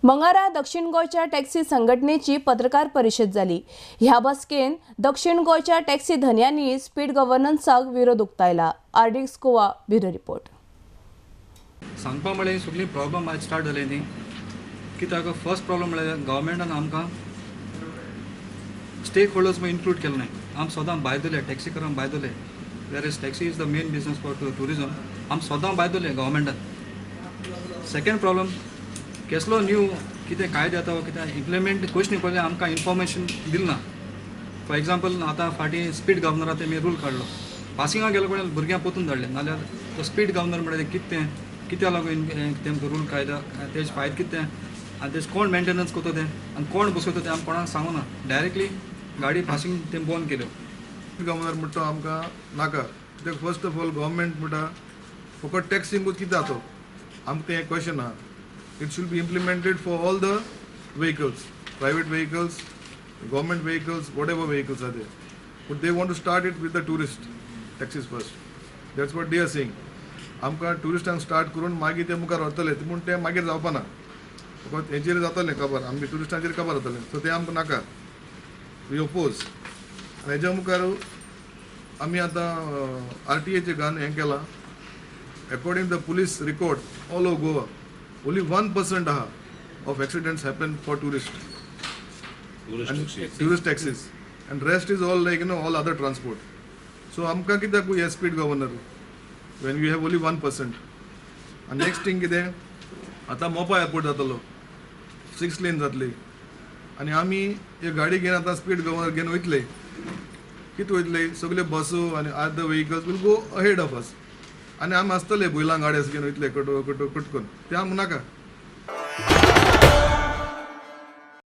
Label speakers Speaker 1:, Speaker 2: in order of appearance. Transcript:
Speaker 1: मंगळारा दक्षिण गोंयच्या टॅक्सी संघटनेची पत्रकार परिशद जाली. ह्या बसकेन दक्षिण गोंयच्या टॅक्सी धनयांनी स्पीड गव्हर्नन्साक विरोध उक्तायला. RDX Goa bureau report.
Speaker 2: सांगपा म्हळ्यार सगळी प्रॉब्लम आयज स्टार्ट जाली न्ही, कित्याक फर्स्ट प्रॉब्लम म्हळ्यार गव्हर्मेंटान आमकां स्टेक होल्डर्स इन्क्लूड केले नाय. आमी सदां भायर दवरले, टॅक्सीकारांक भायर दवरले. Whereas taxi is the main business for tourism, आमी सदां भायर दवरले गव्हर्मेंटान. सेकंड प्रॉब्लम, केसलो न्यू कितें कायदे येता वा कितें इम्प्लिमेंट कशें न्ही पळय आमकां इन्फॉर्मेशन दिलें ना. फॉर एग्जाम्पल, आतां फाटीं स्पीड गव्हर्नरा तेमी रूल काडलो, पासिंगाक गेलो कोण भुरग्यांक पोतून धाडले, नाल्यार तो स्पीड गव्हर्नर म्हळ्यार कितें तें, कित्या लागून तेमकां रूल कायदा, तेजे फायदे कितें आनी तेजे कोण मेंटेनन्स करता तें आनी कोण बसयता तें आमी कोणाक सांगूना. डायरेक्टली गाडी पासिंग तें बंद केल्यो.
Speaker 3: गव्हर्नर म्हणटा तो आमकां नाका, कित्याक फर्स्ट ऑफ ऑल गव्हर्मेंट म्हणटा फकत टॅक्सींकूच कितें जातो, आमकां तें क्वेश्चन आहा. It should be implemented for all the vehicles, private vehicles, government vehicles, whatever vehicles are there. But they want to start it with the tourist taxis first. That's what they are saying. आमकां ट्युरिस्टांक start करून मागीर ते मुखार व्हरतले, पूण ते मागीर जावपा ना, फकत हेचेर जातलें खबर, आमगे ट्युरिस्टांचेर खबर जातलें. सो तें आमकां नाका, we oppose. आनी हेज्या मुखार आमी आतां आरटीएचें गान हें केलां. According the police record all over Goa, only 1% aha of accidents happen for tourist and tourist taxis, and rest is all like you know all other transport. So आमकां कित्याक हे speed governor when we have only 1%. आनी next thing कितें, आतां Mopa airport जातलो, 6 lane जातली, आनी आमी हे गाडी घेवन आतां स्पीड गव्हर्नर घेवन वयतले, कितें वयतले सगळे बसो आनी other vehicles will go ahead of us, आनी आमी आसतले बैलां गाडी घेवन वयतले कटो कटो कटकून, ते आमकां नाका.